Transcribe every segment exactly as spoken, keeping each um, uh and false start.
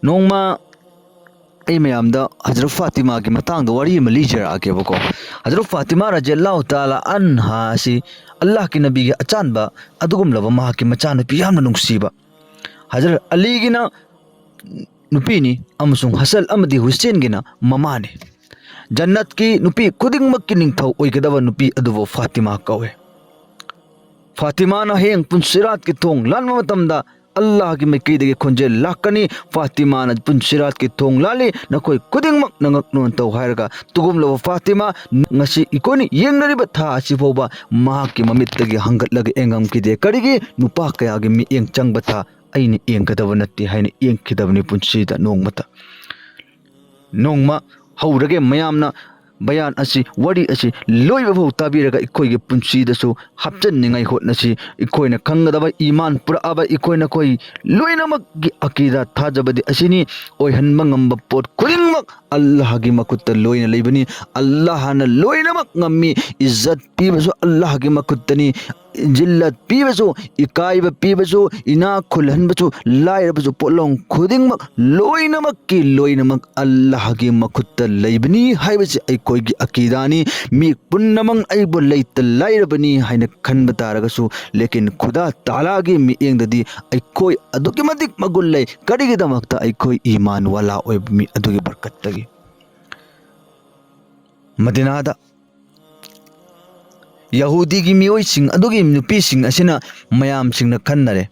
ꯅꯣꯡꯃ ꯑꯩ ꯃꯌꯥꯝꯗ ꯍꯖꯔꯠ ꯐꯥꯇꯤꯃꯥꯒꯤ ꯃꯇꯥꯡꯗ ꯋꯥꯔꯤ ꯑꯃ ꯂꯤꯖꯔꯛꯑꯒꯦꯕꯀꯣ꯫ ꯍꯖꯔꯠ ꯐꯥꯇꯤꯃꯥ ꯔꯖꯤꯌꯜꯂꯥꯍꯨ ꯇꯥꯂꯥ ꯑꯟꯍꯥ ꯑꯁꯤ ꯑꯜꯂꯥꯍꯀꯤ ꯅꯕꯤꯒꯤ ꯑꯆꯥꯟꯕ, ꯑꯗꯨꯒꯨꯝꯂꯕ ꯃꯍꯥꯛꯀꯤ ꯃꯆꯥꯅꯨꯄꯤ ꯌꯥꯝꯅ ꯅꯨꯡꯁꯤꯕ ꯍꯖꯔꯠ ꯑꯂꯤꯒꯤꯅ ꯅꯨꯄꯤꯅꯤ, ꯑꯃꯁꯨꯡ ꯍꯁꯟ ꯑꯃꯗꯤ ꯍꯨꯁꯦꯟꯒꯤꯅ ꯃꯃꯥꯅꯤ꯫ ꯖꯟꯅꯠꯀꯤ ꯅꯨꯄꯤ ꯈꯨꯗꯤꯡꯃꯛꯀꯤ ꯅꯤꯡꯊꯧ ꯑꯣꯏꯒꯗꯕ ꯅꯨꯄꯤ ꯑꯗꯨꯕꯨ ꯐꯥꯇꯤꯃꯥ ꯀꯧꯏ꯫ ꯐꯥꯇꯤꯃꯥꯅ ꯍꯌꯦꯡ ꯄꯨꯟꯁꯤꯔꯥꯠꯀꯤ ꯊꯣꯡ ꯂꯥꯟꯕ ꯃꯇꯝꯗ ꯑꯜꯂꯥꯍꯒꯤ ꯃꯥꯏꯀꯩꯗꯒꯤ ꯈꯣꯟꯖꯦꯜ ꯂꯥꯛꯀꯅꯤ꯫ ꯐꯥꯇꯤꯃꯥꯅ ꯄꯨꯟꯁꯤꯔꯥꯠꯀꯤ ꯊꯣꯡ ꯂꯥꯜꯂꯤ, ꯅꯈꯣꯏ ꯈꯨꯗꯤꯡꯃꯛ ꯅꯉꯛ ꯅꯣꯟ ꯇꯧ ꯍꯥꯏꯔꯒ, ꯇꯨꯒꯨꯝꯂꯕ ꯐꯥꯇꯤꯃꯥ, ꯉꯁꯤ ꯑꯩꯈꯣꯏꯅ ꯌꯦꯡꯅꯔꯤꯕ ꯊꯥ ꯑꯁꯤ ꯐꯥꯎꯕ ꯃꯍꯥꯛꯀꯤ ꯃꯃꯤꯠꯇꯒꯤ ꯍꯪꯒꯠꯂꯒ ꯌꯦꯡꯉꯝꯈꯤꯗꯦ꯫ ꯀꯔꯤꯒꯤ? ꯅꯨꯄꯥ ꯀꯌꯥꯒꯤ ꯃꯤꯠꯌꯦꯡ ꯆꯪꯕ ꯊꯥ ꯑꯩꯅ ꯌꯦꯡꯒꯗꯕ ꯅꯠꯇꯦ ꯍꯥꯏꯅ ꯌꯦꯡꯈꯤꯗꯕꯅꯤ ꯄꯨꯟꯁꯤꯗ ꯅꯣꯡꯃꯇ꯫ ꯅꯣꯡꯃ ꯍꯧꯔꯒꯦ ꯃꯌꯥꯝꯅ ꯕꯌꯥꯟ ꯑꯁꯤ, ꯋꯥꯔꯤ ꯑꯁꯤ ꯂꯣꯏꯕ ꯐꯥꯎ ꯇꯥꯕꯤꯔꯒ ꯑꯩꯈꯣꯏꯒꯤ ꯄꯨꯟꯁꯤꯗꯁꯨ ꯍꯥꯞꯆꯟꯅꯤꯡꯉꯥꯏ ꯍꯣꯠꯅꯁꯤ꯫ ꯑꯩꯈꯣꯏꯅ ꯈꯪꯒꯗꯕ ꯏꯃꯥꯟ ꯄꯨꯔꯛꯑꯕ ꯑꯩꯈꯣꯏ ꯅꯈꯣꯏ ꯂꯣꯏꯅꯃꯛꯀꯤ ꯑꯀꯤꯗꯥ ꯊꯥꯖꯕꯗꯤ ꯑꯁꯤꯅꯤ, ꯑꯣꯏꯍꯟꯕ ꯉꯝꯕ ꯄꯣꯠ ꯈꯨꯗꯤꯡꯃꯛ ꯑꯜꯂꯥꯍꯒꯤ ꯃꯈꯨꯠꯇ ꯂꯣꯏꯅ ꯂꯩꯕꯅꯤ꯫ ꯑꯜꯂꯥꯍꯅ ꯂꯣꯏꯅꯃꯛ ꯉꯝꯃꯤ꯫ ꯏꯖꯠ ꯄꯤꯕꯁꯨ ꯑꯜꯂꯥꯍꯒꯤ ꯃꯈꯨꯠꯇꯅꯤ꯫ ꯖꯤꯜꯂꯠ ꯄꯤꯕꯁꯨ, ꯏꯀꯥꯏꯕ ꯄꯤꯕꯁꯨ, ꯏꯅꯥꯛ ꯈꯨꯜꯍꯟꯕꯁꯨ, ꯂꯥꯏꯔꯕꯁꯨ, ꯄꯣꯠꯂꯝ ꯈꯨꯗꯤꯡꯃꯛ ꯂꯣꯏꯅꯃꯛꯀꯤ ꯂꯣꯏꯅꯃꯛ ꯑꯜꯂꯥꯍꯒꯤ ꯃꯈꯨꯠꯇ ꯂꯩꯕꯅꯤ ꯍꯥꯏꯕꯁꯤ ꯑꯩꯈꯣꯏꯒꯤ ꯑꯀꯤꯗꯥꯅꯤ꯫ ꯃꯤ ꯄꯨꯝꯅꯃꯛ ꯑꯩꯕꯨ ꯂꯩꯇ ꯂꯥꯏꯔꯕꯅꯤ ꯍꯥꯏꯅ ꯈꯟꯕ ꯇꯥꯔꯒꯁꯨ, ꯂꯦꯀꯤꯟ ꯈꯨꯗꯥ ꯇꯥꯂꯥꯒꯤ ꯃꯤꯠꯌꯦꯡꯗꯗꯤ ꯑꯩꯈꯣꯏ ꯑꯗꯨꯛꯀꯤ ꯃꯇꯤꯛ ꯃꯒꯨꯟ ꯂꯩ꯫ ꯀꯔꯤꯒꯤꯗꯃꯛꯇ? ꯑꯩꯈꯣꯏ ꯏꯃꯥꯟ ꯋꯥꯂꯥ ꯑꯣꯏꯕ ꯃꯤ ꯑꯗꯨꯒꯤ ꯕꯔꯀꯠꯇꯒꯤ꯫ ꯃꯗꯤꯅꯥꯗ ꯌꯍꯨꯗꯤꯒꯤ ꯃꯤꯑꯣꯏꯁꯤꯡ ꯑꯗꯨꯒꯤ ꯅꯨꯄꯤꯁꯤꯡ ꯑꯁꯤꯅ ꯃꯌꯥꯝꯁꯤꯡꯅ ꯈꯟꯅꯔꯦ,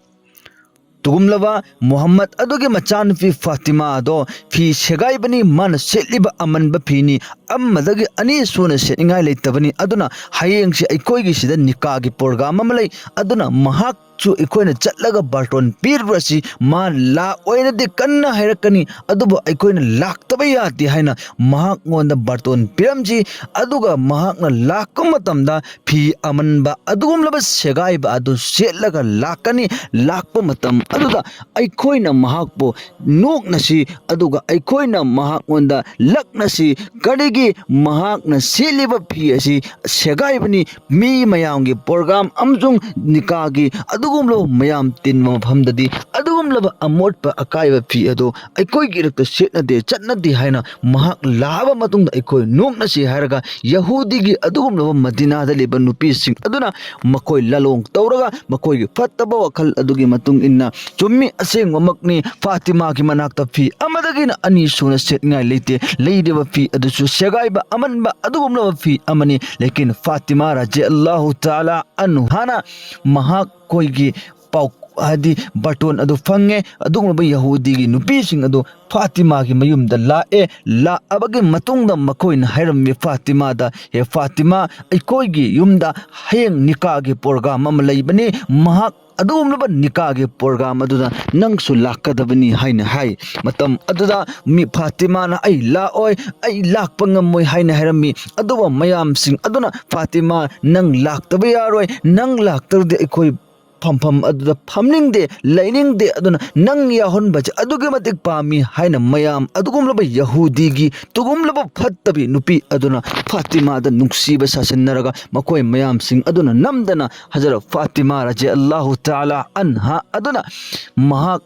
"ꯇꯨꯒꯨꯝꯂꯕ ꯃꯨꯍꯝꯃꯗ ꯑꯗꯨꯒꯤ ꯃꯆꯥꯅꯨꯄꯤ ꯐꯥꯇꯤꯃꯥ ꯑꯗꯣ ꯐꯤ ꯁꯦꯒꯥꯏꯕꯅꯤ, ꯃꯥꯅ ꯁꯦꯠꯂꯤꯕ ꯑꯃꯟꯕ ꯐꯤꯅꯤ, ꯑꯃꯗꯒꯤ ꯑꯅꯤ ꯁꯨꯅ ꯁꯦꯠꯅꯤꯡꯉꯥꯏ ꯂꯩꯇꯕꯅꯤ꯫ ꯑꯗꯨꯅ ꯍꯌꯦꯡꯁꯤ ꯑꯩꯈꯣꯏꯒꯤ ꯁꯤꯗ ꯅꯤꯀꯥꯒꯤ ꯄ꯭ꯔꯣꯒ꯭ꯔꯥꯝ ꯑꯃ ꯂꯩ, ꯑꯗꯨꯅ ꯃꯍꯥꯛꯁꯨ ꯑꯩꯈꯣꯏꯅ ꯆꯠꯂꯒ ꯕꯥꯔꯇꯣꯟ ꯄꯤꯔꯨꯔꯁꯤ꯫ ꯃꯥ ꯂꯥꯛꯑꯣꯏꯅꯗꯤ ꯀꯟꯅ ꯍꯥꯏꯔꯛꯀꯅꯤ, ꯑꯗꯨꯕꯨ ꯑꯩꯈꯣꯏꯅ ꯂꯥꯛꯇꯕ ꯌꯥꯗꯦ ꯍꯥꯏꯅ ꯃꯍꯥꯛꯉꯣꯟꯗ ꯕꯥꯔꯇꯣꯟ ꯄꯤꯔꯝꯁꯤ꯫ ꯑꯗꯨꯒ ꯃꯍꯥꯛꯅ ꯂꯥꯛꯄ ꯃꯇꯝꯗ ꯐꯤ ꯑꯃꯟꯕ ꯑꯗꯨꯒꯨꯝꯂꯕ ꯁꯦꯒꯥꯏꯕ ꯑꯗꯨ ꯁꯦꯠꯂꯒ ꯂꯥꯛꯀꯅꯤ꯫ ꯂꯥꯛꯄ ꯃꯇꯝ ꯑꯗꯨꯗ ꯑꯩꯈꯣꯏꯅ ꯃꯍꯥꯛꯄꯨ ꯅꯣꯛꯅꯁꯤ, ꯑꯗꯨꯒ ꯑꯩꯈꯣꯏꯅ ꯃꯍꯥꯛꯉꯣꯟꯗ ꯂꯛꯅꯁꯤ꯫ ꯀꯔꯤꯒꯤ? ꯃꯍꯥꯛꯅ ꯁꯦꯠꯂꯤꯕ ꯐꯤ ꯑꯁꯤ ꯁꯦꯒꯥꯏꯕꯅꯤ꯫ ꯃꯤ ꯃꯌꯥꯝꯒꯤ ꯄ꯭ꯔꯣꯒ꯭ꯔꯥꯝ ꯑꯃꯁꯨꯡ ꯅꯤꯀꯥꯒꯤ ꯑꯗꯨ ꯑꯗꯨꯒꯨꯝꯂꯕ ꯃꯌꯥꯝ ꯇꯤꯟꯕ ꯃꯐꯝꯗꯗꯤ ꯑꯗꯨꯒꯨꯝꯂꯕ ꯑꯃꯣꯠꯄ ꯑꯀꯥꯏꯕ ꯐꯤ ꯑꯗꯨ ꯑꯩꯈꯣꯏꯒꯤ ꯏꯔꯛꯇ ꯁꯦꯠꯅꯗꯦ, ꯆꯠꯅꯗꯦ ꯍꯥꯏꯅ ꯃꯍꯥꯛ ꯂꯥꯛꯑꯕ ꯃꯇꯨꯡꯗ ꯑꯩꯈꯣꯏ ꯅꯣꯛꯅꯁꯤ ꯍꯥꯏꯔꯒ ꯌꯍꯨꯗꯤꯒꯤ ꯑꯗꯨꯒꯨꯝꯂꯕ ꯃꯗꯤꯅꯥꯗ ꯂꯩꯕ ꯅꯨꯄꯤꯁꯤꯡ ꯑꯗꯨꯅ ꯃꯈꯣꯏ ꯂꯥꯂꯣꯡ ꯇꯧꯔꯒ ꯃꯈꯣꯏꯒꯤ ꯐꯠꯇꯕ ꯋꯥꯈꯜ ꯑꯗꯨꯒꯤ ꯃꯇꯨꯡ ꯏꯟꯅ ꯆꯨꯝꯃꯤ, ꯑꯁꯦꯡꯕꯃꯛꯅꯤ, ꯐꯥꯇꯤꯃꯥꯒꯤ ꯃꯅꯥꯛꯇ ꯐꯤ ꯑꯃꯗꯒꯤꯅ ꯑꯅꯤ ꯁꯨꯅ ꯁꯦꯠꯅꯤꯡꯉꯥꯏ ꯂꯩꯇꯦ, ꯂꯩꯔꯤꯕ ꯐꯤ ꯑꯗꯨꯁꯨ ꯁꯦꯒꯥꯏꯕ ꯑꯃꯟꯕ ꯑꯗꯨꯒꯨꯝꯂꯕ ꯐꯤ ꯑꯃꯅꯤ꯫ ꯂꯦꯀꯤꯟ ꯐꯥꯇꯤꯃꯥ ꯔꯖꯤ ꯑꯜꯂꯥꯍꯨ ꯇꯥꯂꯥ ꯑꯟꯍꯥꯅ ꯃꯍꯥꯛꯈꯣꯏꯒꯤ ꯄꯥꯎ, ꯍꯥꯏꯗꯤ ꯕꯥꯔꯇꯣꯟ ꯑꯗꯨ ꯐꯪꯉꯦ꯫ ꯑꯗꯨꯒꯨꯝꯂꯕ ꯌꯍꯨꯗꯤꯒꯤ ꯅꯨꯄꯤꯁꯤꯡ ꯑꯗꯨ ꯐꯥꯇꯤꯃꯥꯒꯤ ꯃꯌꯨꯝꯗ ꯂꯥꯛꯑꯦ꯫ ꯂꯥꯛꯑꯕꯒꯤ ꯃꯇꯨꯡꯗ ꯃꯈꯣꯏꯅ ꯍꯥꯏꯔꯝꯃꯤ ꯐꯥꯇꯤꯃꯥꯗ, "ꯍꯦ ꯐꯥꯇꯤꯃꯥ, ꯑꯩꯈꯣꯏꯒꯤ ꯌꯨꯝꯗ ꯍꯌꯦꯡ ꯅꯤꯀꯥꯒꯤ ꯄ꯭ꯔꯣꯒ꯭ꯔꯥꯝ ꯑꯃ ꯂꯩꯕꯅꯤ, ꯃꯍꯥꯛ ꯑꯗꯨꯒꯨꯝꯂꯕ ꯅꯤꯀꯥꯒꯤ ꯄ꯭ꯔꯣꯒ꯭ꯔꯥꯝ ꯑꯗꯨꯗ ꯅꯪꯁꯨ ꯂꯥꯛꯀꯗꯕꯅꯤ" ꯍꯥꯏꯅ ꯍꯥꯏ꯫ ꯃꯇꯝ ꯑꯗꯨꯗ ꯃꯤ ꯐꯥꯇꯤꯃꯥꯅ, "ꯑꯩ ꯂꯥꯛꯑꯣꯏ, ꯑꯩ ꯂꯥꯛꯄ ꯉꯝꯃꯣꯏ" ꯍꯥꯏꯅ ꯍꯥꯏꯔꯝꯃꯤ꯫ ꯑꯗꯨꯕꯨ ꯃꯌꯥꯝꯁꯤꯡ ꯑꯗꯨꯅ, "ꯐꯥꯇꯤꯃꯥ, ꯅꯪ ꯂꯥꯛꯇꯕ ꯌꯥꯔꯣꯏ, ꯅꯪ ꯂꯥꯛꯇ꯭ꯔꯗꯤ ꯑꯩꯈꯣꯏ ꯐꯝꯐꯝ ꯑꯗꯨꯗ ꯐꯝꯅꯤꯡꯗꯦ, ꯂꯩꯅꯤꯡꯗꯦ, ꯑꯗꯨꯅ ꯅꯪ ꯌꯥꯎꯍꯟꯕꯁꯦ ꯑꯗꯨꯛꯀꯤ ꯃꯇꯤꯛ ꯄꯥꯝꯃꯤ" ꯍꯥꯏꯅ ꯃꯌꯥꯝ ꯑꯗꯨꯒꯨꯝꯂꯕ ꯌꯍꯨꯗꯤꯒꯤ, ꯑꯗꯨꯒꯨꯝꯂꯕ ꯐꯠꯇꯕꯤ ꯅꯨꯄꯤ ꯑꯗꯨꯅ ꯐꯥꯇꯤꯃꯥꯗ ꯅꯨꯡꯁꯤꯕ ꯁꯥꯁꯤꯟꯅꯔꯒ ꯃꯈꯣꯏ ꯃꯌꯥꯝꯁꯤꯡ ꯑꯗꯨꯅ ꯅꯝꯗꯅ ꯍꯖꯔꯠ ꯐꯥꯇꯤꯃꯥ ꯔꯖꯤ ꯑꯜꯂꯥꯍꯨ ꯇꯥꯂꯥ ꯑꯟꯍꯥ ꯑꯗꯨꯅ ꯃꯍꯥꯛ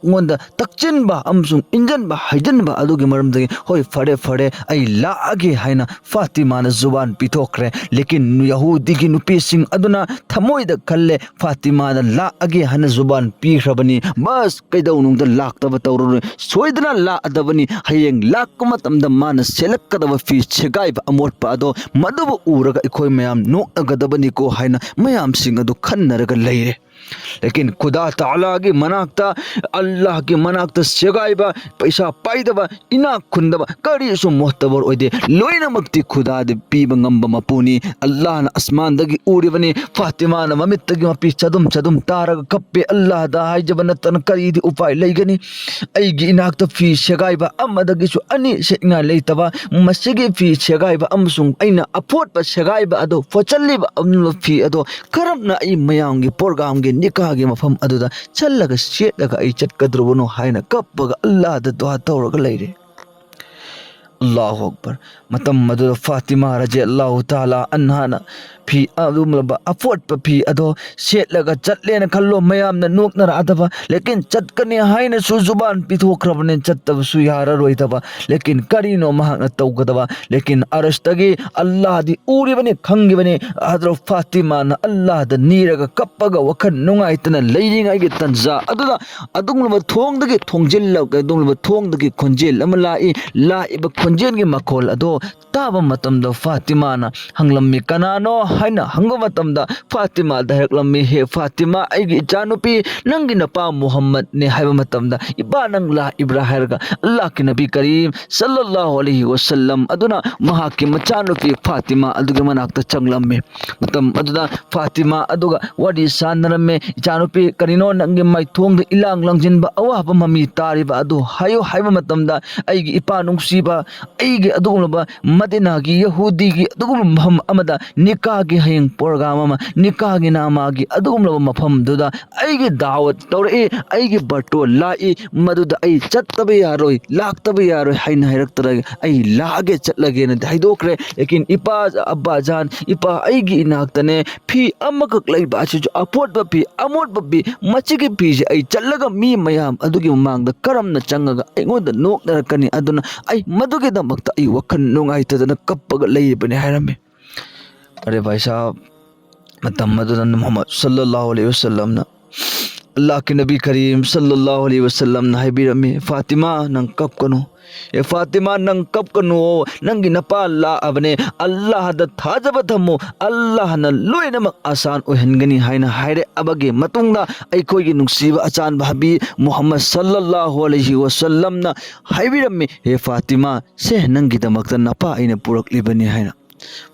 ꯉꯣꯟꯗ ꯇꯛꯁꯤꯟꯕ ꯑꯃꯁꯨꯡ ꯏꯟꯖꯟꯕ, ꯍꯩꯖꯤꯟꯕ ꯑꯗꯨꯒꯤ ꯃꯔꯝꯗꯒꯤ, "ꯍꯣꯏ, ꯐꯔꯦ, ꯐꯔꯦ, ꯑꯩ ꯂꯥꯛꯑꯒꯦ" ꯍꯥꯏꯅ ꯐꯥꯇꯤꯃꯥꯅ ꯖꯨꯕꯥꯟ ꯄꯤꯊꯣꯛꯈ꯭ꯔꯦ꯫ ꯂꯦꯀꯤꯟ ꯌꯍꯨꯗꯤꯒꯤ ꯅꯨꯄꯤꯁꯤꯡ ꯑꯗꯨꯅ ꯊꯃꯣꯏꯗ ꯈꯜꯂꯦ, "ꯐꯥꯇꯤꯃꯥꯅ ꯂꯥꯛꯑꯒꯦ ꯍꯥꯏꯅ ꯖꯨꯕꯥꯟ ꯄꯤꯈ꯭ꯔꯕꯅꯤ, ꯕꯁ, ꯀꯩꯗꯧꯅꯨꯡꯗ ꯂꯥꯛꯇꯕ ꯇꯧꯔꯔꯣꯏ, ꯁꯣꯏꯗꯅ ꯂꯥꯛꯑꯗꯕꯅꯤ꯫ ꯍꯌꯦꯡ ꯂꯥꯛꯄ ꯃꯇꯝꯗ ꯃꯥꯅ ꯁꯦꯠꯂꯛꯀꯗꯕ ꯐꯤ ꯁꯦꯒꯥꯏꯕ ꯑꯃꯣꯠꯄ ꯑꯗꯣ ꯃꯗꯨꯕꯨ ꯎꯔꯒ ꯑꯩꯈꯣꯏ ꯃꯌꯥꯝ ꯅꯣꯛꯅꯒꯗꯕꯅꯤꯀꯣ" ꯍꯥꯏꯅ ꯃꯌꯥꯝꯁꯤꯡ ꯑꯗꯨ ꯈꯟꯅꯔꯒ ꯂꯩꯔꯦ꯫ ꯂꯦꯀꯤꯟ ꯈꯨꯗꯥ ꯇꯥꯂꯥꯒꯤ ꯃꯅꯥꯛꯇ, ꯑꯜꯂꯥꯍꯒꯤ ꯃꯅꯥꯛꯇ ꯁꯦꯒꯥꯏꯕ, ꯄꯩꯁꯥ ꯄꯥꯏꯗꯕ, ꯏꯅꯥꯛ ꯈꯨꯟꯗꯕ, ꯀꯔꯤꯁꯨ ꯃꯣꯇꯕꯔ ꯑꯣꯏꯗꯦ꯫ ꯂꯣꯏꯅꯃꯛꯇꯤ ꯈꯨꯗꯥꯗꯤ ꯄꯤꯕ ꯉꯝꯕ ꯃꯄꯨꯅꯤ꯫ ꯑꯜꯂꯥꯍꯅ ꯑꯁꯃꯥꯟꯗꯒꯤ ꯎꯔꯤꯕꯅꯤ꯫ ꯐꯥꯇꯤꯃꯥꯅ ꯃꯃꯤꯠꯇꯒꯤ ꯃꯄꯤ ꯆꯗꯨꯝ ꯆꯗꯨꯝ ꯇꯥꯔꯒ ꯀꯞꯄꯦ꯫ ꯑꯜꯂꯥꯍꯗ ꯍꯥꯏꯖꯕ ꯅꯠꯇꯅ ꯀꯔꯤꯗꯤ ꯎꯄꯥꯏ ꯂꯩꯒꯅꯤ? ꯑꯩꯒꯤ ꯏꯅꯥꯛꯇ ꯐꯤ ꯁꯦꯒꯥꯏꯕ ꯑꯃꯗꯒꯤꯁꯨ ꯑꯅꯤ ꯁꯦꯠꯅꯤꯡꯉꯥꯏ ꯂꯩꯇꯕ, ꯃꯁꯤꯒꯤ ꯐꯤ ꯁꯦꯒꯥꯏꯕ ꯑꯃꯁꯨꯡ ꯑꯩꯅ ꯑꯐꯣꯠꯄ ꯁꯦꯒꯥꯏꯕ ꯑꯗꯣ, ꯐꯣꯠꯆꯜꯂꯤꯕ ꯑꯃꯨꯕ ꯐꯤ ꯑꯗꯣ ꯀꯔꯝꯅ ꯑꯩ ꯃꯌꯥꯝꯒꯤ ꯄ꯭ꯔꯣꯒ꯭ꯔꯥꯝꯒꯤ ꯅꯤꯀꯥꯒꯤ ꯃꯐꯝ ꯑꯗꯨꯗ ꯆꯠꯂꯒ ꯁꯦꯠꯂꯒ ꯑꯩ ꯆꯠꯀꯗ꯭ꯔꯕꯅꯣ ꯍꯥꯏꯅ ꯀꯞꯄꯒ ꯑꯜꯂꯥꯍꯗ ꯗꯨꯋꯥ ꯇꯧꯔꯒ ꯂꯩꯔꯦ꯫ ꯑꯜꯂꯥꯍꯨ ꯑꯛꯕꯔ꯫ ꯃꯇꯝ ꯑꯗꯨꯗ ꯐꯥꯇꯤꯃꯥ ꯔꯖꯤꯌꯜꯂꯥꯍꯨ ꯇꯥꯂꯥ ꯑꯟꯍꯥꯅ ꯐꯤ, ꯑꯗꯨꯒꯨꯝꯂꯕ ꯑꯐꯣꯠꯄ ꯐꯤ ꯑꯗꯣ ꯁꯦꯠꯂꯒ ꯆꯠꯂꯦꯅ ꯈꯜꯂꯣ, ꯃꯌꯥꯝꯅ ꯅꯣꯛꯅꯔꯛꯑꯗꯕ꯫ ꯂꯦꯀꯤꯟ ꯆꯠꯀꯅꯤ ꯍꯥꯏꯅꯁꯨ ꯖꯨꯕꯥꯟ ꯄꯤꯊꯣꯛꯈ꯭ꯔꯕꯅꯤ, ꯆꯠꯇꯕꯁꯨ ꯌꯥꯔꯔꯣꯏꯗꯕ꯫ ꯂꯦꯀꯤꯟ ꯀꯔꯤꯅꯣ ꯃꯍꯥꯛꯅ ꯇꯧꯒꯗꯕ? ꯂꯦꯀꯤꯟ ꯑꯔꯁꯇꯒꯤ ꯑꯜꯂꯥꯍꯗꯤ ꯎꯔꯤꯕꯅꯤ, ꯈꯪꯉꯤꯕꯅꯤ꯫ ꯍꯖꯔꯠ ꯐꯥꯇꯤꯃꯥꯅ ꯑꯜꯂꯥꯍꯗ ꯅꯤꯔꯒ ꯀꯞꯄꯒ ꯋꯥꯈꯜ ꯅꯨꯡꯉꯥꯏꯇꯅ ꯂꯩꯔꯤꯉꯩꯒꯤ ꯇꯟꯖꯥ ꯑꯗꯨꯗ ꯑꯗꯨꯒꯨꯝꯂꯕ ꯊꯣꯡꯗꯒꯤ ꯊꯣꯡꯖꯤꯜꯂꯒ ꯑꯗꯨꯒꯨꯝꯂꯕ ꯊꯣꯡꯗꯒꯤ ꯈꯣꯟꯖꯦꯜ ꯑꯃ ꯂꯥꯛꯏ꯫ ꯂꯥꯛꯏꯕ ꯈꯣꯟꯖꯦꯜꯒꯤ ꯃꯈꯣꯜ ꯑꯗꯣ ꯇꯥꯕ ꯃꯇꯝꯗ ꯐꯥꯇꯤꯃꯥꯅ ꯍꯪꯂꯝꯃꯤ, "ꯀꯅꯥꯅꯣ?" ꯍꯥꯏꯅ ꯍꯪꯕ ꯃꯇꯝꯗ ꯐꯥꯇꯤꯃꯥꯗ ꯍꯥꯏꯔꯛꯂꯝꯃꯤ, "ꯍꯦ ꯐꯥꯇꯤꯃꯥ, ꯑꯩꯒꯤ ꯏꯆꯥꯅꯨꯄꯤ, ꯅꯪꯒꯤ ꯅꯄꯥ ꯃꯨꯍꯝꯃꯗꯅꯦ" ꯍꯥꯏꯕ ꯃꯇꯝꯗ, "ꯏꯄꯥ, ꯅꯪ ꯂꯥꯛꯏꯕ꯭ꯔꯥ?" ꯍꯥꯏꯔꯒ ꯑꯜꯂꯥꯍꯀꯤ ꯅꯕꯤ ꯀꯔꯤꯝ ꯁꯜꯂꯜꯂꯥꯍꯨ ꯑꯂꯩꯍꯤ ꯋꯁꯜꯂꯝ ꯑꯗꯨꯅ ꯃꯍꯥꯛꯀꯤ ꯃꯆꯥꯅꯨꯄꯤ ꯐꯥꯇꯤꯃꯥ ꯑꯗꯨꯒꯤ ꯃꯅꯥꯛꯇ ꯆꯪꯂꯝꯃꯤ꯫ ꯃꯇꯝ ꯑꯗꯨꯗ ꯐꯥꯇꯤꯃꯥ ꯑꯗꯨꯒ ꯋꯥꯔꯤ ꯁꯥꯟꯅꯔꯝꯃꯤ꯫ "ꯏꯆꯥꯅꯨꯄꯤ, ꯀꯔꯤꯅꯣ ꯅꯪꯒꯤ ꯃꯥꯏꯊꯣꯡꯗ ꯏꯂꯥꯡ ꯂꯥꯡꯁꯤꯟꯕ, ꯑꯋꯥꯕ ꯃꯃꯤ ꯇꯥꯔꯤꯕ ꯑꯗꯨ ꯍꯥꯏꯌꯨ" ꯍꯥꯏꯕ ꯃꯇꯝꯗ, "ꯑꯩꯒꯤ ꯏꯄꯥ ꯅꯨꯡꯁꯤꯕ, ꯑꯩꯒꯤ ꯑꯗꯨꯒꯨꯝꯂꯕ ꯃꯗꯤꯅꯥꯒꯤ ꯌꯍꯨꯗꯤꯒꯤ ꯑꯗꯨꯒꯨꯝꯂꯕ ꯃꯐꯝ ꯑꯃꯗ ꯅꯤꯀꯥꯒꯤ ꯍꯌꯦꯡ ꯄ꯭ꯔꯣꯒ꯭ꯔꯥꯝ ꯑꯃ, ꯅꯤꯀꯥꯒꯤ ꯅꯥꯃꯥꯒꯤ ꯑꯗꯨꯒꯨꯝꯂꯕ ꯃꯐꯝꯗꯨꯗ ꯑꯩꯒꯤ ꯗꯥꯋꯠ ꯇꯧꯔꯛꯏ, ꯑꯩꯒꯤ ꯕꯥꯔꯇꯣꯟ ꯂꯥꯛꯏ, ꯃꯗꯨꯗ ꯑꯩ ꯆꯠꯇꯕ ꯌꯥꯔꯣꯏ, ꯂꯥꯛꯇꯕ ꯌꯥꯔꯣꯏ" ꯍꯥꯏꯅ ꯍꯥꯏꯔꯛꯇ꯭ꯔꯒ, "ꯑꯩ ꯂꯥꯛꯑꯒꯦ, ꯆꯠꯂꯒꯦꯅꯗꯤ" ꯍꯥꯏꯗꯣꯛꯈ꯭ꯔꯦ꯫ ꯂꯦꯀꯤꯟ ꯏꯄꯥ, "ꯑꯕꯥꯖꯥꯟ, ꯏꯄꯥ, ꯑꯩꯒꯤ ꯏꯅꯥꯛꯇꯅꯦ ꯐꯤ ꯑꯃꯈꯛ ꯂꯩꯕ ꯑꯁꯤꯁꯨ ꯑꯐꯣꯠꯄ ꯐꯤ, ꯑꯃꯣꯠꯄ ꯐꯤ, ꯃꯁꯤꯒꯤ ꯐꯤꯁꯦ ꯑꯩ ꯆꯠꯂꯒ ꯃꯤ ꯃꯌꯥꯝ ꯑꯗꯨꯒꯤ ꯃꯃꯥꯡꯗ ꯀꯔꯝꯅ ꯆꯪꯉꯒ ꯑꯩꯉꯣꯟꯗ ꯅꯣꯛꯅꯔꯛꯀꯅꯤ? ꯑꯗꯨꯅ ꯑꯩ ꯃꯗꯨꯒꯤꯗꯃꯛꯇ ꯑꯩ ꯋꯥꯈꯜ ꯅꯨꯡꯉꯥꯏꯇꯗꯅ ꯀꯞꯄꯒ ꯂꯩꯔꯤꯕꯅꯤ" ꯍꯥꯏꯔꯝꯃꯤ꯫ ꯑꯔꯦ ꯚꯥꯏ ꯁꯥꯍꯕ, ꯃꯇꯝ ꯑꯗꯨꯗ ꯃꯨꯍꯝꯃꯗ ꯁꯜꯂꯜꯂꯥꯍꯨ ꯑꯂꯩꯍꯤ ꯋꯁꯜꯂꯝꯅ, ꯑꯜꯂꯥꯍꯀꯤ ꯅꯕꯤ ꯀꯔꯤꯝ ꯁꯜꯂꯜꯂꯥꯍꯨ ꯑꯂꯩꯍꯤ ꯋꯁꯜꯂꯝꯅ ꯍꯥꯏꯕꯤꯔꯝꯃꯤ, "ꯐꯥꯇꯤꯃꯥ, ꯅꯪ ꯀꯞꯀꯅꯨ꯫ ꯑꯦ ꯐꯥꯇꯤꯃꯥ, ꯅꯪ ꯀꯞꯀꯅꯨ꯫ ꯅꯪꯒꯤ ꯅꯄꯥ ꯂꯥꯛꯑꯕꯅꯦ꯫ ꯑꯜꯂꯥꯍꯗ ꯊꯥꯖꯕ ꯊꯝꯃꯨ꯫ ꯑꯜꯂꯥꯍꯅ ꯂꯣꯏꯅꯃꯛ ꯑꯁꯥꯟ ꯑꯣꯏꯍꯟꯒꯅꯤ" ꯍꯥꯏꯅ ꯍꯥꯏꯔꯛꯑꯕꯒꯤ ꯃꯇꯨꯡꯗ, ꯑꯩꯈꯣꯏꯒꯤ ꯅꯨꯡꯁꯤꯕ ꯑꯆꯥꯟꯕ ꯍꯕꯤꯕ ꯃꯨꯍꯝꯃꯗ ꯁꯜꯂꯜꯂꯥꯍꯨ ꯑꯂꯩꯍꯤ ꯋꯁꯜꯂꯝꯅ ꯍꯥꯏꯕꯤꯔꯝꯃꯤ, "ꯍꯦ ꯐꯥꯇꯤꯃꯥ, ꯁꯦ, ꯅꯪꯒꯤꯗꯃꯛꯇ ꯅꯄꯥ ꯑꯩꯅ ꯄꯨꯔꯛꯂꯤꯕꯅꯤ" ꯍꯥꯏꯅ꯫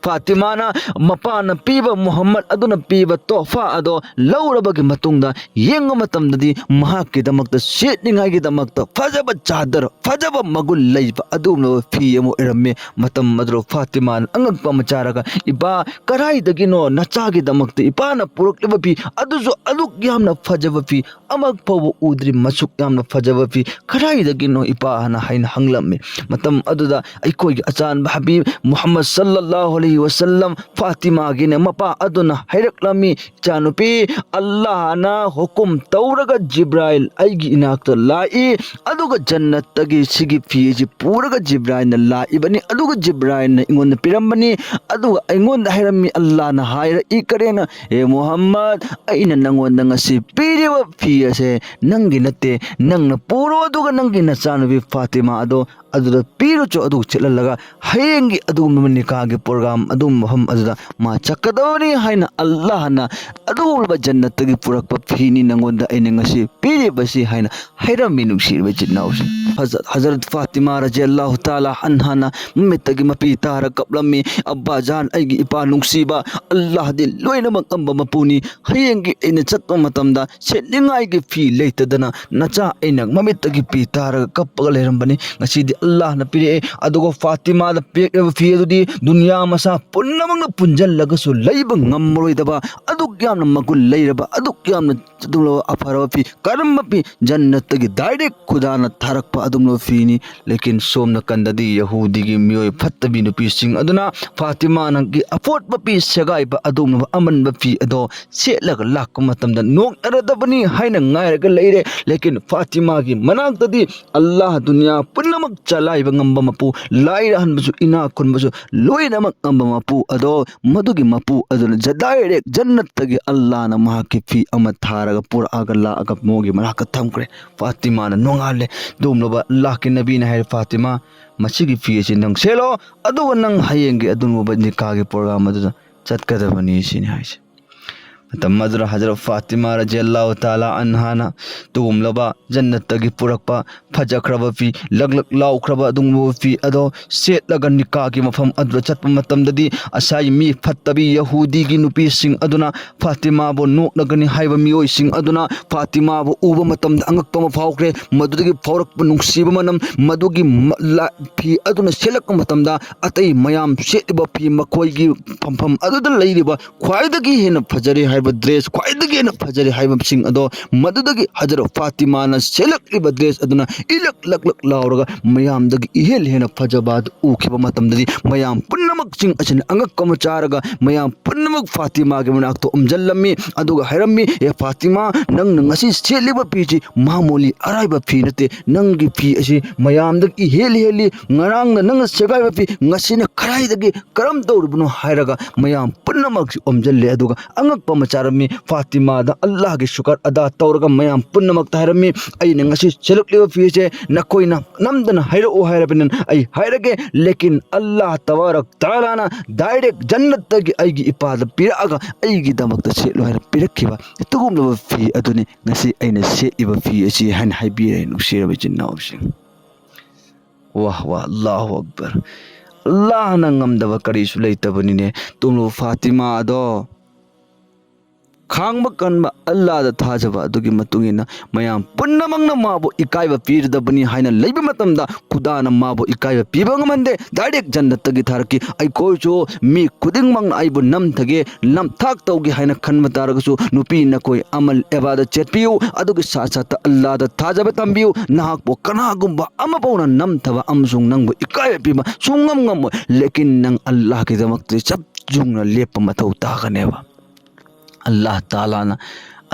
ꯐꯥꯇꯤꯃꯥꯅ ꯃꯄꯥꯅ ꯄꯤꯕ, ꯃꯨꯍꯝꯃꯗ ꯑꯗꯨꯅ ꯄꯤꯕ ꯇꯣꯍꯐꯥ ꯑꯗꯣ ꯂꯧꯔꯕꯒꯤ ꯃꯇꯨꯡꯗ ꯌꯦꯡꯕ ꯃꯇꯝꯗꯗꯤ ꯃꯍꯥꯛꯀꯤꯗꯃꯛꯇ ꯁꯦꯠꯅꯤꯡꯉꯥꯏꯒꯤꯗꯃꯛꯇ ꯐꯖꯕ ꯆꯥꯗꯔ, ꯐꯖꯕ ꯃꯒꯨꯟ ꯂꯩꯕ ꯑꯗꯨꯒꯨꯝꯂꯕ ꯐꯤ ꯑꯃ ꯑꯣꯏꯔꯝꯃꯤ꯫ ꯃꯇꯝ ꯑꯗꯨꯗ ꯐꯥꯇꯤꯃꯥꯅ ꯑꯉꯛꯄ ꯑꯃ ꯆꯥꯔꯒ, "ꯏꯄꯥ, ꯀꯗꯥꯏꯗꯒꯤꯅꯣ ꯅꯆꯥꯒꯤꯗꯃꯛꯇ ꯏꯄꯥꯅ ꯄꯨꯔꯛꯂꯤꯕ ꯐꯤ ꯑꯗꯨꯁꯨ ꯑꯗꯨꯛ ꯌꯥꯝꯅ ꯐꯖꯕ ꯐꯤ ꯑꯃꯨꯛ ꯐꯥꯎꯕ ꯎꯗ꯭ꯔꯤ, ꯃꯁꯨꯛ ꯌꯥꯝꯅ ꯐꯖꯕ ꯐꯤ ꯀꯗꯥꯏꯗꯒꯤꯅꯣ ꯏꯄꯥ?" ꯍꯥꯏꯅ ꯍꯥꯏꯅ ꯍꯪꯂꯝꯃꯤ꯫ ꯃꯇꯝ ꯑꯗꯨꯗ ꯑꯩꯈꯣꯏꯒꯤ ꯑꯆꯥꯟꯕ ꯍꯕꯤꯕ ꯃꯨꯍꯝꯃꯗ ꯁꯜꯂꯜꯂꯥꯍꯨ ꯑꯂꯩꯍꯤ ꯋꯁꯜꯂꯝ ꯐꯥꯇꯤꯃꯥꯒꯤꯅ ꯃꯄꯥ ꯑꯗꯨꯅ ꯍꯥꯏꯔꯛꯂꯝꯃꯤ, "ꯏꯆꯥꯅꯨꯄꯤ, ꯑꯜꯂꯥꯍꯅ ꯍꯨꯀꯨꯝ ꯇꯧꯔꯒ ꯖꯤꯕ꯭ꯔꯥꯏꯜ ꯑꯩꯒꯤ ꯏꯅꯥꯛꯇ ꯂꯥꯛꯏ, ꯑꯗꯨꯒ ꯖꯟꯅꯠꯇꯒꯤ ꯁꯤꯒꯤ ꯐꯤ ꯑꯁꯤ ꯄꯨꯔꯒ ꯖꯤꯕ꯭ꯔꯥꯏꯜꯅ ꯂꯥꯛꯏꯕꯅꯤ, ꯑꯗꯨꯒ ꯖꯤꯕ꯭ꯔꯥꯏꯜꯅ ꯑꯩꯉꯣꯟꯗ ꯄꯤꯔꯝꯕꯅꯤ, ꯑꯗꯨꯒ ꯑꯩꯉꯣꯟꯗ ꯍꯥꯏꯔꯝꯃꯤ, ꯑꯜꯂꯥꯍꯅ ꯍꯥꯏꯔꯛꯏ ꯀꯔꯦꯅ, ꯍꯦ ꯃꯨꯍꯝꯃꯗ, ꯑꯩꯅ ꯅꯪꯉꯣꯟꯗ ꯉꯁꯤ ꯄꯤꯔꯤꯕ ꯐꯤ ꯑꯁꯦ ꯅꯪꯒꯤ ꯅꯠꯇꯦ, ꯅꯪꯅ ꯄꯨꯔꯣ, ꯑꯗꯨꯒ ꯅꯪꯒꯤ ꯅꯆꯥꯅꯨꯄꯤ ꯐꯥꯇꯤꯃꯥ ꯑꯗꯣ ꯑꯗꯨꯗ ꯄꯤꯔꯨꯆꯣ, ꯑꯗꯨꯒ ꯆꯠꯍꯜꯂꯒ ꯍꯌꯦꯡꯒꯤ ꯑꯗꯨꯒꯨꯝꯂꯕ ꯅꯤꯀꯥꯒꯤ ꯄ꯭ꯔꯣꯒ꯭ꯔꯥꯝ ꯑꯗꯨꯒꯨꯝꯕ ꯃꯐꯝ ꯑꯗꯨꯗ ꯃꯥ ꯆꯠꯀꯗꯕꯅꯤ ꯍꯥꯏꯅ ꯑꯜꯂꯥꯍꯅ ꯑꯗꯨꯒꯨꯝꯂꯕ ꯖꯟꯅꯠꯇꯒꯤ ꯄꯨꯔꯛꯄ ꯐꯤꯅꯤ ꯅꯪꯉꯣꯟꯗ ꯑꯩꯅ ꯉꯁꯤ ꯄꯤꯔꯤꯕꯁꯤ" ꯍꯥꯏꯅ ꯍꯥꯏꯔꯝꯃꯤ꯫ ꯅꯨꯡꯁꯤꯔꯕ ꯏꯆꯤꯟ ꯏꯅꯥꯎꯁꯤꯡ, ꯍꯖ-, ꯍꯖꯔꯠ ꯐꯥꯇꯤꯃꯥ ꯔꯖꯤꯌꯜꯂꯥꯍꯨ ꯇꯥꯂꯥ ꯑꯟꯍꯥꯅ ꯃꯃꯤꯠꯇꯒꯤ ꯃꯄꯤ ꯇꯥꯔ ꯀꯞꯂꯝꯃꯤ, "ꯑꯕꯥꯖꯥꯟ, ꯑꯩꯒꯤ ꯏꯄꯥ ꯅꯨꯡꯁꯤꯕ, ꯑꯜꯂꯥꯍꯗꯤ ꯂꯣꯏꯅꯃꯛ ꯉꯝꯕ ꯃꯄꯨꯅꯤ꯫ ꯍꯌꯦꯡꯒꯤ ꯑꯩꯅ ꯆꯠꯄ ꯃꯇꯝꯗ ꯁꯦꯠꯅꯤꯡꯉꯥꯏꯒꯤ ꯐꯤ ꯂꯩꯇꯗꯅ ꯅꯆꯥ ꯑꯩꯅ ꯃꯃꯤꯠꯇꯒꯤ ꯄꯤ ꯇꯥꯔꯒ ꯀꯞꯄꯒ ꯂꯩꯔꯝꯕꯅꯤ꯫ ꯉꯁꯤꯗꯤ ꯑꯜꯂꯥꯍꯅ ꯄꯤꯔꯛꯑꯦ, ꯑꯗꯨꯒ ꯐꯥꯇꯤꯃꯥꯗ ꯄꯤꯔꯛꯂꯤꯕ ꯐꯤ ꯑꯗꯨꯗꯤ ꯗꯨꯅꯤꯌꯥ ꯃꯁꯥ ꯄꯨꯝꯅꯃꯛꯅ ꯄꯨꯟꯁꯤꯜꯂꯒꯁꯨ ꯂꯩꯕ ꯉꯝꯃꯔꯣꯏꯗꯕ, ꯑꯗꯨꯛ ꯌꯥꯝꯅ ꯃꯒꯨꯟ ꯂꯩꯔꯕ, ꯑꯗꯨꯛ ꯌꯥꯝꯅ ꯑꯗꯨꯒꯨꯝꯂꯕ ꯑꯐꯔꯕ ꯐꯤ, ꯀꯔꯝꯕ ꯐꯤ? ꯖꯟꯅꯠꯇꯒꯤ ꯗꯥꯏꯔꯦꯛ ꯈꯨꯗꯥꯅ ꯊꯥꯔꯛꯄ ꯑꯗꯨꯒꯨꯝꯂꯕ ꯐꯤꯅꯤ꯫ ꯂꯦꯀꯤꯟ ꯁꯣꯝ ꯅꯥꯀꯟꯗꯗꯤ ꯌꯍꯨꯗꯤꯒꯤ ꯃꯤꯑꯣꯏ ꯐꯠꯇꯕꯤ ꯅꯨꯄꯤꯁꯤꯡ ꯑꯗꯨꯅ ꯐꯥꯇꯤꯃꯥꯅꯒꯤ ꯑꯄꯣꯠꯄ ꯐꯤ ꯁꯦꯒꯥꯏꯕ ꯑꯗꯨꯒꯨꯝꯂꯕ ꯑꯃꯟꯕ ꯐꯤ ꯑꯗꯣ ꯁꯦꯠꯂꯒ ꯂꯥꯛꯄ ꯃꯇꯝꯗ ꯅꯣꯛꯅꯔꯗꯕꯅꯤ ꯍꯥꯏꯅ ꯉꯥꯏꯔꯒ ꯂꯩꯔꯦ꯫ ꯂꯦꯀꯤꯟ ꯐꯥꯇꯤꯃꯥꯒꯤ ꯃꯅꯥꯛꯇꯗꯤ ꯑꯜꯂꯥꯍ ꯗꯨꯅꯤꯌꯥ ꯄꯨꯝꯅꯃꯛ ꯆꯂꯥꯏꯕ ꯉꯝꯕ ꯃꯄꯨ, ꯂꯥꯏꯔꯍꯟꯕꯁꯨ, ꯏꯅꯥꯛ ꯈꯨꯟꯕꯁꯨ ꯂꯣꯏꯅꯃꯛ ꯉꯝꯕ ꯃꯄꯨ ꯑꯗꯣ, ꯃꯗꯨꯒꯤ ꯃꯄꯨ ꯑꯗꯨꯅ ꯖ-, ꯗꯥꯏꯔꯦꯛ ꯖꯟꯅꯠꯇꯒꯤ ꯑꯜꯂꯥꯍꯅ ꯃꯍꯥꯛꯀꯤ ꯐꯤ ꯑꯃ ꯊꯥꯔꯒ ꯄꯨꯔꯛꯑꯒ ꯂꯥꯛꯑꯒ ꯃꯣꯏꯒꯤ ꯃꯅꯥꯛꯇ ꯊꯝꯈ꯭ꯔꯦ꯫ ꯐꯥꯇꯤꯃꯥꯅ ꯅꯣꯡꯉꯥꯜꯂꯦ꯫ ꯑꯗꯨꯒꯨꯝꯂꯕ ꯑꯜꯂꯥꯍꯀꯤ ꯅꯕꯤꯅ ꯍꯥꯏꯔꯦ, "ꯐꯥꯇꯤꯃꯥ, ꯃꯁꯤꯒꯤ ꯐꯤ ꯑꯁꯤ ꯅꯪ ꯁꯦꯠꯂꯣ, ꯑꯗꯨꯒ ꯅꯪ ꯍꯌꯦꯡꯒꯤ ꯑꯗꯨꯒꯨꯝꯂꯕ ꯅꯤꯀꯥꯒꯤ ꯄ꯭ꯔꯣꯒ꯭ꯔꯥꯝ ꯑꯗꯨꯗ ꯆꯠꯀꯗꯕꯅꯤ" ꯁꯤꯅꯤ ꯍꯥꯏꯁꯦ꯫ ꯃꯇꯝ ꯑꯗꯨꯗ ꯍꯖꯔꯠ ꯐꯥꯇꯤꯃꯥ ꯔꯖꯤꯌꯜꯂꯥꯍꯨ ꯇꯥꯂꯥ ꯑꯟꯍꯥꯅ ꯇꯨꯒꯨꯝꯂꯕ ꯖꯟꯅꯠꯇꯒꯤ ꯄꯨꯔꯛꯄ ꯐꯖꯈ꯭ꯔꯕ ꯐꯤ, ꯂꯛ ꯂꯛ ꯂꯥꯎꯈ꯭ꯔꯕ ꯑꯗꯨꯒꯨꯝꯂꯕ ꯐꯤ ꯑꯗꯣ ꯁꯦꯠꯂꯒ ꯅꯤꯀꯥꯒꯤ ꯃꯐꯝ ꯑꯗꯨꯗ ꯆꯠꯄ ꯃꯇꯝꯗꯗꯤ, ꯉꯁꯥꯏ ꯃꯤ ꯐꯠꯇꯕꯤ ꯌꯍꯨꯗꯤꯒꯤ ꯅꯨꯄꯤꯁꯤꯡ ꯑꯗꯨꯅ ꯐꯥꯇꯤꯃꯥꯕꯨ ꯅꯣꯛꯅꯒꯅꯤ ꯍꯥꯏꯕ ꯃꯤꯑꯣꯏꯁꯤꯡ ꯑꯗꯨꯅ ꯐꯥꯇꯤꯃꯥꯕꯨ ꯎꯕ ꯃꯇꯝꯗ ꯑꯉꯛꯄ ꯑꯃ ꯐꯥꯎꯈ꯭ꯔꯦ꯫ ꯃꯗꯨꯗꯒꯤ ꯐꯥꯎꯔꯛꯄ ꯅꯨꯡꯁꯤꯕ ꯃꯅꯝ, ꯃꯗꯨꯒꯤ ꯃ-, ꯂ-, ꯐꯤ ꯑꯗꯨꯅ ꯁꯦꯠꯂꯛꯄ ꯃꯇꯝꯗ ꯑꯇꯩ ꯃꯌꯥꯝ ꯁꯦꯠꯂꯤꯕ ꯐꯤ, ꯃꯈꯣꯏꯒꯤ ꯐꯝꯐꯝ ꯑꯗꯨꯗ ꯂꯩꯔꯤꯕ ꯈ꯭ꯋꯥꯏꯗꯒꯤ ꯍꯦꯟꯅ ꯐꯖꯔꯦ ꯍꯥꯏꯕ dress, ꯈ꯭ꯋꯥꯏꯗꯒꯤ ꯍꯦꯟꯅ ꯐꯖꯔꯦ ꯍꯥꯏꯕꯁꯤꯡ ꯑꯗꯣ, ꯃꯗꯨꯗꯒꯤ ꯍꯖꯔꯠ ꯐꯥꯇꯤꯃꯥꯅ ꯁꯦꯠꯂꯛꯂꯤꯕ dress ꯑꯗꯨꯅ ꯏꯂꯛ ꯂꯛ ꯂꯛ ꯂꯥꯎꯔꯒ ꯃꯌꯥꯝꯗꯒꯤ ꯏꯍꯦꯟ ꯍꯦꯟꯅ ꯐꯖꯕ ꯑꯗꯨ ꯎꯈꯤꯕ ꯃꯇꯝꯗꯗꯤ, ꯃꯌꯥꯝ ꯄꯨꯝꯅꯃꯛꯁꯤꯡ ꯑꯁꯤꯅ ꯑꯉꯛꯄ ꯑꯃ ꯆꯥꯔꯒ ꯃꯌꯥꯝ ꯄꯨꯝꯅꯃꯛ ꯐꯥꯇꯤꯃꯥꯒꯤ ꯃꯅꯥꯛꯇ ꯎꯝꯖꯜꯂꯝꯃꯤ꯫ ꯑꯗꯨꯒ ꯍꯥꯏꯔꯝꯃꯤ, "ꯑꯦ ꯐꯥꯇꯤꯃꯥ, ꯅꯪꯅ ꯉꯁꯤ ꯁꯦꯠꯂꯤꯕ ꯐꯤꯁꯤ ꯃꯥꯃꯨꯂꯤ ꯑꯔꯥꯏꯕ ꯐꯤ ꯅꯠꯇꯦ, ꯅꯪꯒꯤ ꯐꯤ ꯑꯁꯤ ꯃꯌꯥꯝꯗꯒꯤ ꯏꯍꯦꯜ ꯍꯦꯜꯂꯤ꯫ ꯉꯔꯥꯡꯅ ꯅꯪꯅ ꯁꯦꯒꯥꯏꯕ ꯐꯤ, ꯉꯁꯤꯅ ꯀꯗꯥꯏꯗꯒꯤ ꯀꯔꯝ ꯇꯧꯔꯤꯕꯅꯣ?" ꯍꯥꯏꯔꯒ ꯃꯌꯥꯝ ꯄꯨꯝꯅꯃꯛꯁꯤ ꯑꯣꯝꯁꯤꯜꯂꯦ꯫ ꯑꯗꯨꯒ ꯑꯉꯛꯄ ꯑꯃ ꯆꯥꯔꯝꯃꯤ꯫ ꯐꯥꯇꯤꯃꯥꯗ ꯑꯜꯂꯥꯍꯒꯤ ꯁꯨꯀꯔ ꯑꯗꯥ ꯇꯧꯔꯒ ꯃꯌꯥꯝ ꯄꯨꯝꯅꯃꯛꯇ ꯍꯥꯏꯔꯝꯃꯤ, "ꯑꯩꯅ ꯉꯁꯤ ꯁꯦꯠꯂꯛꯂꯤꯕ ꯐꯤ ꯑꯁꯦ ꯅꯈꯣꯏꯅ ꯅꯝꯗꯅ ꯍꯥꯏꯔꯛꯎ ꯍꯥꯏꯔꯕꯅꯤꯅ ꯑꯩ ꯍꯥꯏꯔꯒꯦ, ꯂꯦꯀꯤꯟ ꯑꯜꯂꯥꯍ ꯇꯕꯥꯔꯛ ꯇꯥꯂꯥꯅ direct ꯖꯟꯅꯠꯇꯒꯤ ꯑꯩꯒꯤ ꯏꯄꯥꯗ ꯄꯤꯔꯛꯑꯒ ꯑꯩꯒꯤꯗꯃꯛꯇ ꯁꯦꯠꯂꯨ ꯍꯥꯏꯅ ꯄꯤꯔꯛꯈꯤꯕ ꯑꯗꯨꯒꯨꯝꯂꯕ ꯐꯤ ꯑꯗꯨꯅꯤ ꯉꯁꯤ ꯑꯩꯅ ꯁꯦꯠꯂꯤꯕ ꯐꯤ ꯑꯁꯤ" ꯍꯥꯏꯅ ꯍꯥꯏꯕꯤꯔꯦ꯫ ꯅꯨꯡꯁꯤꯔꯕ ꯏꯆꯤꯟ ꯏꯅꯥꯎꯁꯤꯡ, ꯋꯥꯍ ꯋꯥꯍ, ꯑꯜꯂꯥꯍꯨ ꯑꯛꯕꯔ꯫ ꯑꯜꯂꯥꯍꯅ ꯉꯝꯗꯕ ꯀꯔꯤꯁꯨ ꯂꯩꯇꯕꯅꯤꯅꯦ꯫ ꯇꯨꯡꯂꯨ ꯐꯥꯇꯤꯃꯥ ꯑꯗꯣ ꯈꯥꯡꯕ ꯀꯟꯕ ꯑꯜꯂꯥꯗ ꯊꯥꯖꯕ ꯑꯗꯨꯒꯤ ꯃꯇꯨꯡ ꯏꯟꯅ ꯃꯌꯥꯝ ꯄꯨꯝꯅꯃꯛꯅ ꯃꯥꯕꯨ ꯏꯀꯥꯏꯕ ꯄꯤꯔꯗꯕꯅꯤ ꯍꯥꯏꯅ ꯂꯩꯕ ꯃꯇꯝꯗ, ꯈꯨꯗꯥꯅ ꯃꯥꯕꯨ ꯏꯀꯥꯏꯕ ꯄꯤꯕ ꯉꯝꯍꯟꯗꯦ꯫ Direct ꯖꯟꯅꯠꯇꯒꯤ ꯊꯥꯔꯛꯈꯤ꯫ ꯑꯩꯈꯣꯏꯁꯨ ꯃꯤ ꯈꯨꯗꯤꯡꯃꯛꯅ ꯑꯩꯕꯨ ꯅꯝꯊꯒꯦ, ꯅꯝꯊꯥꯛ ꯇꯧꯒꯦ ꯍꯥꯏꯅ ꯈꯟꯕ ꯇꯥꯔꯒꯁꯨ, ꯅꯨꯄꯤ ꯅꯈꯣꯏ ꯑꯃꯜ ꯏꯕꯥꯗꯠ ꯆꯦꯠꯄꯤꯌꯨ, ꯑꯗꯨꯒꯤ ꯁꯥꯠ ꯁꯥꯠꯇ ꯑꯜꯂꯥꯗ ꯊꯥꯖꯕ ꯊꯝꯕꯤꯌꯨ꯫ ꯅꯍꯥꯛꯄꯨ ꯀꯅꯥꯒꯨꯝꯕ ꯑꯃꯐꯥꯎꯅ ꯅꯝꯊꯕ ꯑꯃꯁꯨꯡ ꯅꯪꯕꯨ ꯏꯀꯥꯏꯕ ꯄꯤꯕ ꯁꯨꯡꯉꯝ ꯉꯝꯃꯣꯏ꯫ ꯂꯦꯀꯤꯟ ꯅꯪ ꯑꯜꯂꯥꯍꯒꯤꯗꯃꯛꯇ ꯆꯞ ꯌꯨꯡꯅ ꯂꯦꯞꯄ ꯃꯊꯧ ꯇꯥꯒꯅꯦꯕ꯫ ꯑꯜꯂꯥꯍ ꯇꯥꯂꯥꯅ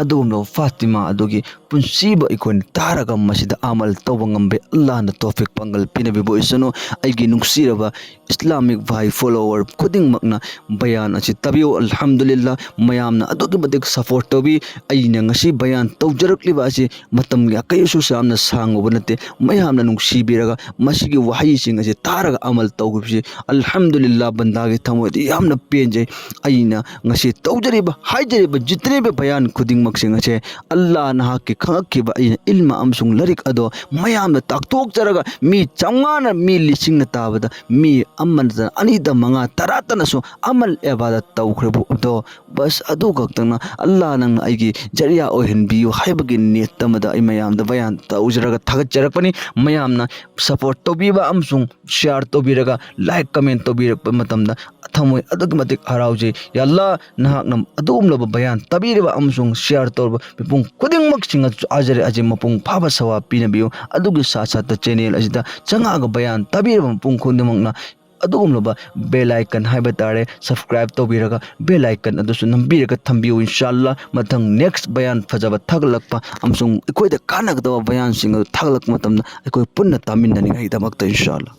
ꯑꯗꯨꯒꯨꯝꯂꯕ ꯐꯥꯇꯤꯃꯥ ꯑꯗꯨꯒꯤ ꯄꯨꯟꯁꯤꯕꯨ ꯑꯩꯈꯣꯏꯅ ꯇꯥꯔꯒ ꯃꯁꯤꯗ ꯑꯃꯜ ꯇꯧꯕ ꯉꯝꯕ ꯑꯜꯂꯥꯍꯅ ꯇꯣꯐꯤꯛ ꯄꯥꯡꯒꯜ ꯄꯤꯅꯕꯤꯕ ꯑꯣꯏꯁꯅꯨ꯫ ꯑꯩꯒꯤ ꯅꯨꯡꯁꯤꯔꯕ ꯏꯁꯂꯥꯃꯤꯛ ꯚꯥꯏ ꯐꯣꯂꯣꯋꯔ ꯈꯨꯗꯤꯡꯃꯛꯅ ꯕꯌꯥꯟ ꯑꯁꯤ ꯇꯥꯕꯤꯌꯨ꯫ ꯑꯜꯍꯝꯗꯨꯂꯤꯜꯂꯥ, ꯃꯌꯥꯝꯅ ꯑꯗꯨꯛꯀꯤ ꯃꯇꯤꯛ ꯁꯄꯣꯔꯠ ꯇꯧꯕꯤ꯫ ꯑꯩꯅ ꯉꯁꯤ ꯕꯌꯥꯟ ꯇꯧꯖꯔꯛꯂꯤꯕ ꯑꯁꯤ ꯃꯇꯝꯒꯤ ꯑꯀꯩ ꯑꯁꯨꯁꯨ ꯌꯥꯝꯅ ꯁꯥꯡꯉꯨꯕ ꯅꯠꯇꯦ꯫ ꯃꯌꯥꯝꯅ ꯅꯨꯡꯁꯤꯕꯤꯔꯒ ꯃꯁꯤꯒꯤ ꯋꯥꯍꯩꯁꯤꯡ ꯑꯁꯤ ꯇꯥꯔꯒ ꯑꯃꯜ ꯇꯧꯈꯤꯕꯁꯤ ꯑꯜꯍꯝꯗꯨꯂꯤꯜꯂꯥ, ꯕꯟꯗꯥꯒꯤ ꯊꯃꯣꯏꯗ ꯌꯥꯝꯅ ꯄꯦꯟꯖꯩ꯫ ꯑꯩꯅ ꯉꯁꯤ ꯇꯧꯖꯔꯤꯕ, ꯍꯥꯏꯖꯔꯤꯕ, ꯖꯤꯇꯅꯤꯕ ꯕꯌꯥꯟ ꯈꯨꯗꯤꯡꯃꯛꯁꯤꯡ ꯑꯁꯦ ꯑꯜꯂꯥ ꯅꯍꯥꯛꯀꯤ ꯈꯪꯉꯛꯈꯤꯕ ꯑꯩꯅ ꯏꯜꯃ ꯑꯃꯁꯨꯡ ꯂꯥꯏꯔꯤꯛ ꯑꯗꯣ ꯃꯌꯥꯝꯗ ꯇꯥꯛꯊꯣꯛꯆꯔꯒ ꯃꯤ ꯆꯥꯝꯃꯉꯥꯅ ꯃꯤ ꯂꯤꯁꯤꯡꯅ ꯇꯥꯕꯗ ꯃꯤ ꯑꯃꯗ ꯑꯅꯤꯗ ꯃꯉꯥ ꯇꯔꯥꯇꯅꯁꯨ ꯑꯃꯜ ꯑꯦꯕꯥꯗ ꯇꯧꯈ꯭ꯔꯕ ꯑꯗꯣ ꯕꯁ ꯑꯗꯨ ꯈꯛꯇꯪꯅ ꯑꯜꯂꯥ ꯅꯪꯅ ꯑꯩꯒꯤ ꯖꯔꯤꯌꯥ ꯑꯣꯏꯍꯟꯕꯤꯌꯨ ꯍꯥꯏꯕꯒꯤ ꯅꯤꯌꯠ ꯑꯃꯗ ꯑꯩ ꯃꯌꯥꯝꯗ ꯕꯌꯥꯟ ꯇꯧꯖꯔꯒ ꯊꯥꯒꯠꯆꯔꯛꯄꯅꯤ꯫ ꯃꯌꯥꯝꯅ ꯁꯄꯣꯔꯠ ꯇꯧꯕꯤꯕ ꯑꯃꯁꯨꯡ ꯁꯤꯌꯥꯔ ꯇꯧꯕꯤꯔꯒ ꯂꯥꯏꯛ ꯀꯃꯦꯟ ꯇꯧꯕꯤꯔꯛꯄ ꯃꯇꯝꯗ ꯊꯃꯣꯏ ꯑꯗꯨꯛꯀꯤ ꯃꯇꯤꯛ ꯍꯔꯥꯎꯖꯩ꯫ ꯌꯥ ꯑꯜꯂꯥ, ꯅꯍꯥꯛꯅ ꯑꯗꯨꯒꯨꯝꯂꯕ ꯕꯌꯥꯟ ꯇꯥꯕꯤꯔꯤꯕ ꯑꯃꯁꯨꯡ ꯁꯤꯌꯥꯔ ꯇꯧꯔꯕ ꯃꯤꯄꯨꯝ ꯈꯨꯗꯤꯡꯃꯛꯁꯤꯡ ꯑꯗꯨꯁꯨ ꯑꯖꯔ ꯑꯖꯤꯝ ꯃꯄꯨꯡ ꯐꯥꯕ ꯁꯋꯥꯕ ꯄꯤꯅꯕꯤꯌꯨ꯫ ꯑꯗꯨꯒꯤ ꯁꯥꯠ ꯁꯥꯠꯇ ꯆꯦꯅꯦꯜ ꯑꯁꯤꯗ ꯆꯪꯉꯛꯑꯒ ꯕꯌꯥꯟ ꯇꯥꯕꯤꯔꯕ ꯃꯤꯄꯨꯝ ꯈꯨꯗꯤꯡꯃꯛꯅ ꯑꯗꯨꯒꯨꯝꯂꯕ ꯕꯦꯜ ꯑꯥꯏꯀꯟ ꯍꯥꯏꯕ ꯇꯥꯔꯦ, ꯁꯕꯁꯀ꯭ꯔꯥꯏꯕ ꯇꯧꯕꯤꯔꯒ ꯕꯦꯜ ꯑꯥꯏꯀꯟ ꯑꯗꯨꯁꯨ ꯅꯝꯕꯤꯔꯒ ꯊꯝꯕꯤꯌꯨ꯫ ꯏꯟꯁꯥ ꯑꯜꯂꯥ, ꯃꯊꯪ ꯅꯦꯛꯁ ꯕꯌꯥꯟ ꯐꯖꯕ ꯊꯥꯒꯠꯂꯛꯄ ꯑꯃꯁꯨꯡ ꯑꯩꯈꯣꯏꯗ ꯀꯥꯟꯅꯒꯗꯕ ꯕꯌꯥꯟꯁꯤꯡ ꯑꯗꯨ ꯊꯥꯒꯠꯂꯛꯄ ꯃꯇꯝꯗ ꯑꯩꯈꯣꯏ ꯄꯨꯟꯅ ꯇꯥꯃꯤꯟꯅꯅꯤꯡꯉꯥꯏꯒꯤꯗꯃꯛꯇ, ꯏꯟꯁꯥ ꯑꯜꯂꯥ꯫